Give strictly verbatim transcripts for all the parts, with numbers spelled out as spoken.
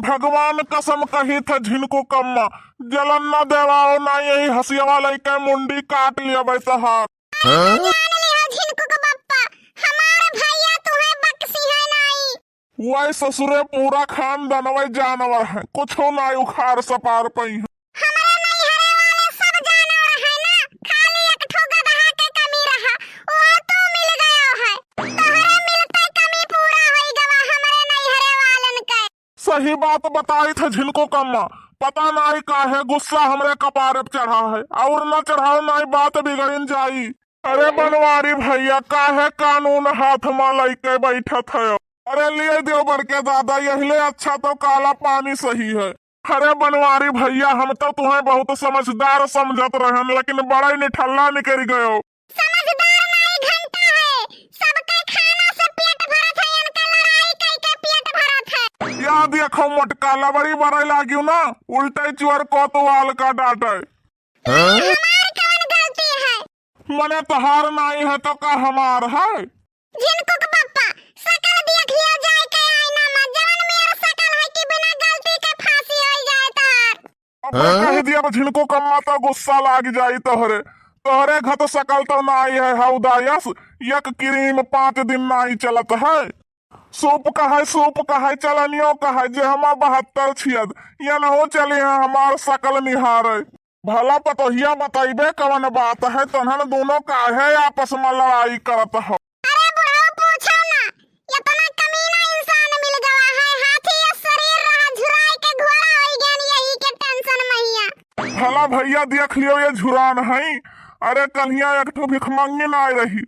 भगवान कसम कहित है झिनकू कम्मा, जलन न देवाओ ना, यही हसियवा लइके मुंडी काट लेबै तोहार। जान लिहो झिनकू के बप्पा, हमार भैया तुहे बकसिहैं नाई। वै ससुरे पूरा खानदानवै जानवर है, कुछो नाई उखाड़ सपार पइहैं। हमरे नैहरे वाले सब जानवर है ना, खाली एक ठो गदहा के कमी रहा, वो तू मिल गयो है। तोहरे मिलते कमी पूरा होई गवा हमरे नैहरे वालन के। सही बात बताइत है झिनकू कम्मा, पता नाई काहे गुस्सा हमरे कपारे पे चढ़ा है, और न चढ़ाओ नाई बात बिगड़िन जाई। अरे बनवारी भैया, काहे कानून हाथ मा लइके बैठत है? अरे लिए दियो बड़के दादा, यहिले अच्छा तो काला पानी सही है। अरे बनवारी भैया, हम तो तुहे बहुत समझदार समझत रहन, लेकिन बड़े निठल्ला निकरि गयो। समझदार नाई घंटा है, सबके खाना से पेट भरत है, इनका लड़ाई कई के पेट भरत है। या देखो मोटका लबड़ी बड़े लागियो ना, उल्टे चुअर कोतवाल का डांटे। हमार कौन गलती है? मने तोहार नाई है तो का हमार है? झिनकू के पप्पा, सकल देख लियो जाए के आईना मा, जवन मेर सकल है कि बिना गलती के फांसी होई जाए तोहार। अब कह दिया अब झिनकू कम्मा तो गुस्सा लाग जाई तोहरे। तोहरे घत सकल तो नाई है हौदा यस, एक क्रीम पाँच दिन नाई चलत है। सूप कहै, सूप कहै, चलनियो कहै, जे हमा बहत्तर छियद, यनहू चली है हमार सकल निहारै। भला पतोहिया बतइबे कवन बात है, तन्हन दूनो काहे आपस मा लड़ाई करत हो? अरे बुढ़ऊ पूछो ना, इतना कमीना इंसान मिल गवा है, हाथी ये शरीर रहा झुराई के घोड़ा होई गया, यही के tension महिया। भला भैया देख लियो ये झुरान है, अरे कन्हिया एक ठो भिखमंगिन आए रही,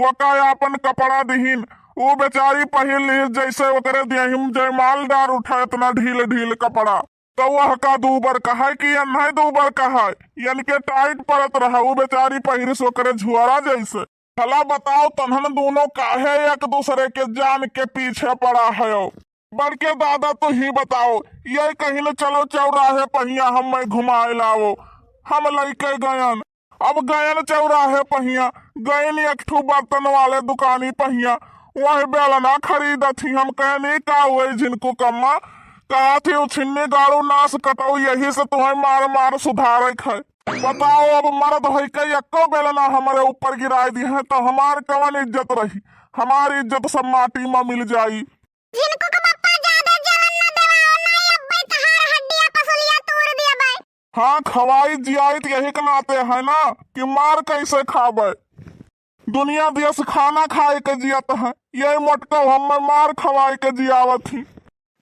वका आपन कपड़ा दिहिन, वो बेचारी पहिर लिहिस जैसे ओकरे देहिम जयमाल डार उठा इतना ढील ढील कपड़ा। तो वह का दूबर कहाय कि यन्है दूबर कहाय, यनके tight परत रहा, उ बेचारी पहिरिस ओकरे झुआरा जैसे। भला बताओ, तन्हन दूनो काहे एक दूसरे के जान के पीछे पड़ा हयो? बड़के दादा, तू ही बताओ, ये कहिन चलो चौराहे पहिया हम्मै घुमाए लावो, हम लइके गयन। अब गयन चौराहे पहिया, गयन एक ठू बर्तन वाले दुकानी पहिया, वह बेलना खरीदत ही। हम कहनी, "का हुए झिनकू कम्मा?" कहत ही, "उ छिन्नी गाड़ू नास कटऊ, यही से तुहैं मार मार सुधारे क है।" बताओ, अब मर्द होइके एक्को बेलना हमरे ऊपर गिराए दिहे, तो हमार कवन इज्जत रही, हमार इज्जत सब माटी मा मिल जाई। झिनकू के बप्पा, जादे जलन न देवाओ, नाई अब्बै तहार हड्डिया पसुलिया तूर दियबै। हाँ, खवाई जियाइत यही के नाते है ना कि मार कैसे खाबै। दुनिया देश खाना खाए के जियत है, यही मोटको हम्मै मार खवाए के जियावत ही।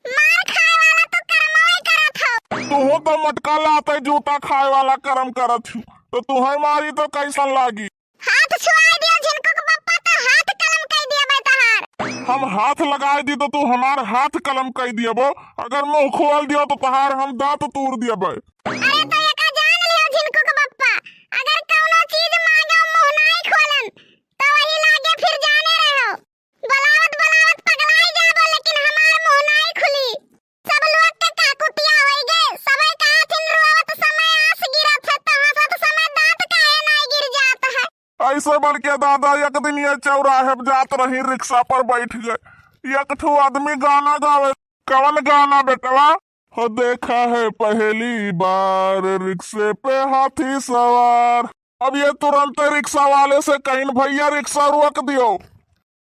मार खाए वाला तो करमवे करत हो। तुहू तो मोटका लाते जूता खाए वाला करम करत ही, तो तुहैं मारी तो कैसन लागी? हाथ छुआई दियो झिनकू के बप्पा, तो हाथ कलम कई दियबै तहार। हम हाथ लगाए दी तो तू हमार हाथ कलम कई दियबो, अगर मुँह खोल दियो तो तहार हम दाँत तूर दियबै। अरे तो एका जान लियो झिनकू के बप्पा, अगर कौनो चीज मांगो मुँह नाई खोलन, तो वही लागे फिर जाने रहो। बोलावत बोलावत पगलाई जाबो, लेकिन हमार मुँह नाई खुली। सब लोग के का कुटिया होई गे, सबे कहथिन, "रोवत समय आस गिरत है, तो हंसत समय दांत काहे नाई गिर जात है?" ऐसे बड़के दादा एक दिन ये चौराहे पे जात रही, रिक्शा पर बैठ गए, एक ठो आदमी गाना गावे। कवन गाना बेटवा? हो देखा है पहली बार रिक्शे पे हाथी सवार। अब ये तुरंत रिक्शा वाले से कहिन, "भैया, रिक्शा रोक दियो।"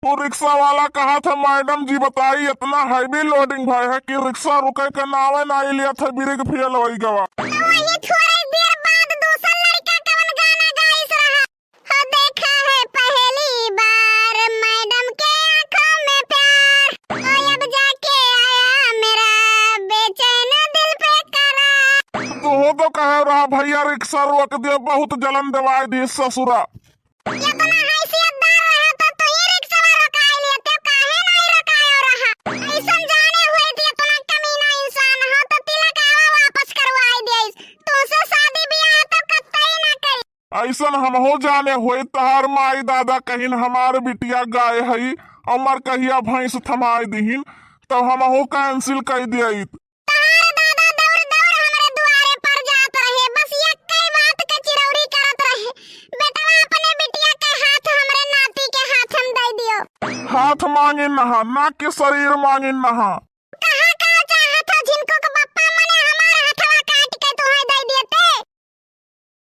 वो रिक्शा वाला कहत है, "मैडम जी बताई, इतना heavy loading भय है कि रिक्शा रुके के नावे नाई लियत है, ब्रेक फेल होई गवा।" तो वही थोड़े देर बाद दूसर लड़का कवन गाना गाइस रहा, "हो देखा है पहली बार मैडम के आँखों में प्यार, ओ अब जाके आया मेरा बेचैन दिल पे करार।" तू तो कहे रहा, "भैया, रिक्शा रोक दियो, बहुत जलन देवाई दी ससुरा।" इतना हैसियतदार रहा तो तू ही रिक्शा रोकाई लेते, काहे नहीं रोकायो रहा? ऐसन जाने हुए थी इतना कमीना इंसान हो तो तिलक आवा वापस करवाई दिया। तुमसे शादी ब्याह तो कतई ना करी। ऐसन हमहू जाने हुए तहार माई दादा कहिन हमार बिटिया गाय हई, अमर कहिया भैंस थमाए दिहिन, तब हमहू cancel कई दिया। तहार दादा दौड़ दौड़ हमरे दुआरे पर जात रहे, बस एक्कै बात के चिरौरी करत रहे, "बेटवा, अपने बिटिया के हाथ हमरे नाती के हाथ में दे दियो।" हाथ मांगिन नहा, ना कि शरीर मांगिन नहा।